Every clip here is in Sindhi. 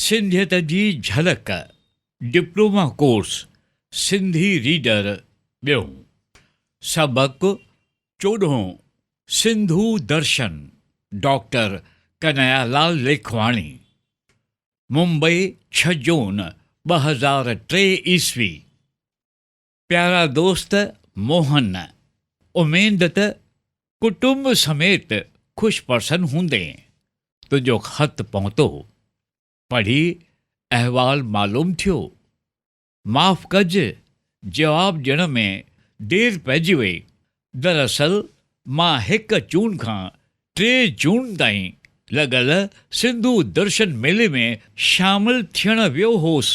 سنڌيت جي جهلڪ، ڊپلوما ڪورس، سنڌي ريڊر ٻيون، سبق چوڏهون، سنڌو درشن، ڊاڪٽر ڪنهيا لال ليکواڻي، ممبئي ڇهه جون 2003 عيسوي. پيارا دوست موهن، اميد ته ڪٽنب سميت خوش پرسن هوندين. تنهنجو خط پهتو. پڙهي احوال معلوم ٿيو. معاف ڪج، جواب ڏيڻ ۾ دير پئجي وئي. دراصل مان هڪ جون کان ٽي جون تائين لڳل سنڌو درشن ميلي ۾ شامل ٿيڻ ويو هوس.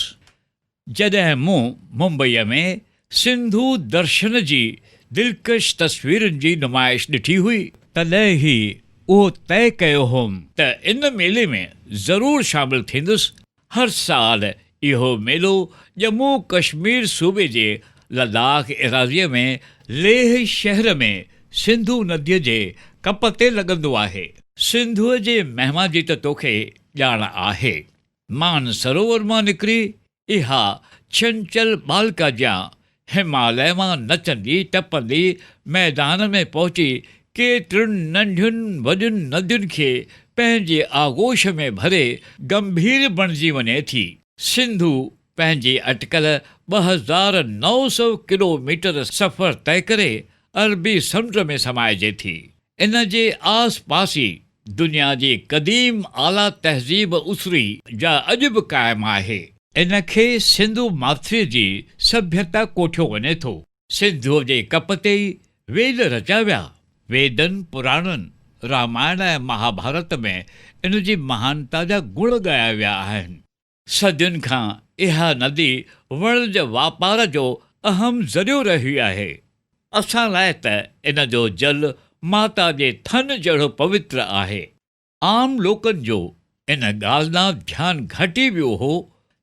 جڏهن مون ممبئيء ۾ سنڌو درشن جي دلڪش تصويرن جي نمائش ڏٺي هئي، تڏهن ئي اهو طئي ڪيو هوم ته ان ميلي ۾ ضرور شامل ٿيندس. هر سال اهو ميلو ڄمون ڪشمير صوبي جي لداخ ايراضيء ۾ ليهه شهر ۾ سنڌو نديء جي ڪپ تي لڳندو آهي. سنڌوء جي مهما جي ته توکي ڄاڻ آهي. مان سروور مان نڪري اها ڇنچل ٻالڪا جيان هماليه مان نچندي ٽپندي ميدان ۾ پهچي ڪيترين ننڍين وڏين ندين کي پنهنجي آغوش ۾ ڀري گنڀير بڻجي وڃي ٿي. سنڌو پنهنجي اٽڪل 2900 ڪلو ميٽر سفر طئي ڪري عربي سمنڊ ۾ سمائجي ٿي. ان جي آس پاس ئي دنيا جي قديم اعليٰ تهذيب اسري جا اڄ به قائم آهي. ان کي سنڌو ماٿريء جي سڀيتا ڪوٺيو وڃي ٿو. سنڌوء جي ڪپ تي ئي ويد رچيا ويا. ويدن، پراڻن، رامائڻ ۽ مهاڀارت ۾ ان جي مهانتا جا گڻ ڳايا ويا آهن. صدين کان اها ندي وڻج واپار جو اهم ذريعو رهي آهي. اسان لاء ته ان جو جل ماتا جي ٿن جهڙو پوتر آهي. عام لوڪن جو ان ڳالهه ڏانهن ڌيان گهٽي ويو هو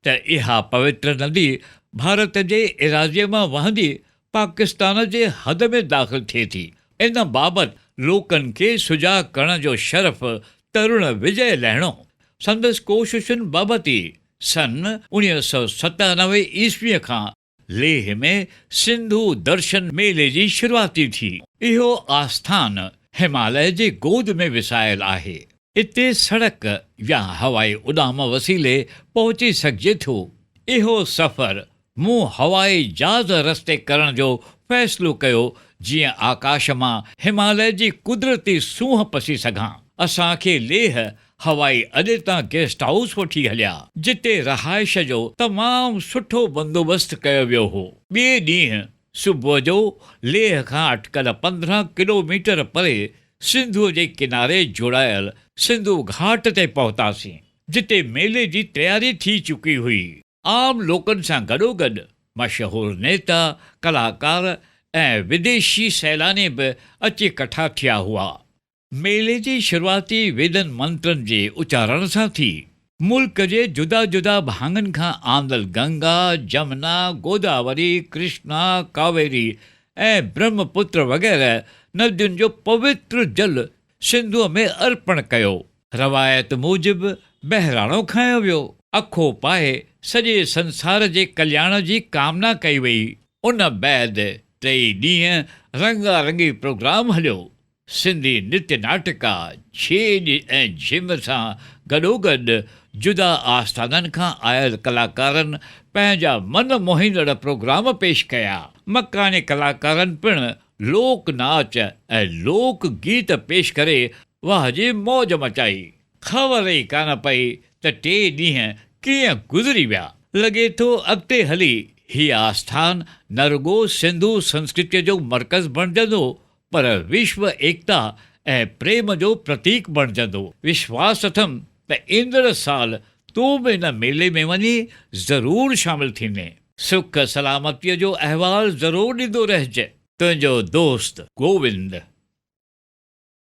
ته اها پوتر ندي ڀارت جي ايراضيء مان وهندي پاڪستان جي حد ۾ داخل ٿئي ٿي. ان بابت لوڪن کي سجاڳ ڪرڻ جو شرف ترڻ وجئه لهڻو. سندس ڪوششن بابت ئي سن 1997 عيسويء کان ليهه ۾ سنڌو درشن ميلي جي شروعاتي ٿي. اهو آسٿان هماليه جي گود ۾ وسايل آهي. اتي سڙڪ يا هوائي اڏام وسيلي پهچي سگهجي ٿو. اهو سفر مون هوائي جهاز رستي ڪرڻ جو فيصلو ڪيو جيئن آڪاش مان هماليه جي قدرتي سونهن پسي سگهان. اسان کي ليهه هوائي اڏي تان گيسٽ هائوس وٺي هليا، جتي رهائش جو تمام سٺو بندوبست ڪيو ويو هو. ٻئي ڏينهن صبح جو ليهه کان اٽڪل 15 ڪلو ميٽر پري سنڌوء جي ڪناري جوڙايل سنڌو گهاٽ تي پهتاسين، جتي ميلي جي تياري ٿي چڪي هئي. عام لوڪن سان گڏوگڏ مشهور نيتا، ڪلاڪار ۽ وديشي سيلاني به اچي ڪٺا ٿيا هئا. ميلي جي شروعاتي ويدن منترن جي اچارڻ سان ٿي. ملڪ جي جدا جدا ڀاڱن کان آندل گنگا، جمنا، گوداوري، ڪرشنا، ڪاويري ۽ برهم پتر وغيره ندين جو پوتر جل سنڌوء ۾ ارپڻ ڪيو. روايت موجب بهراڻو کنيو ويو. اکو پائي سڄي سنسار جي ڪلياڻ جي ڪامنا ڪئي وئي. ان بعد ٽئي ڏينهن رنگا رنگي پروگرام هليو. سنڌي نرتيه ناٽڪا، ڇيڄ ۽ جهم سان گڏوگڏ جدا آستانن کان آيل ڪلاڪارن پنهنجا من موهيندڙ پروگرام پيش ڪيا. مڪاني ڪلاڪارن پڻ لوڪ ناچ ۽ لوڪ گيت پيش ڪري واهه جي موج مچائي. خبر ئي ڪانه پئي ته ٽي ڏينهن ڪيئن گذري ويا. لڳي ٿو اڳتي هلي هي آسٿان نه رڳو سنڌو سنسڪرتيء جو مرڪز بڻجندو پر وشو ايڪتا ۽ پريم جو پرتيڪ بڻجندو. وشواس اٿم ته ايندڙ سال تون به ان ميلي ۾ وڃي ضرور شامل ٿيندين. سک سلامتيء جو احوال ضرور ڏيندو رهج. تنهنجو دوست گووند.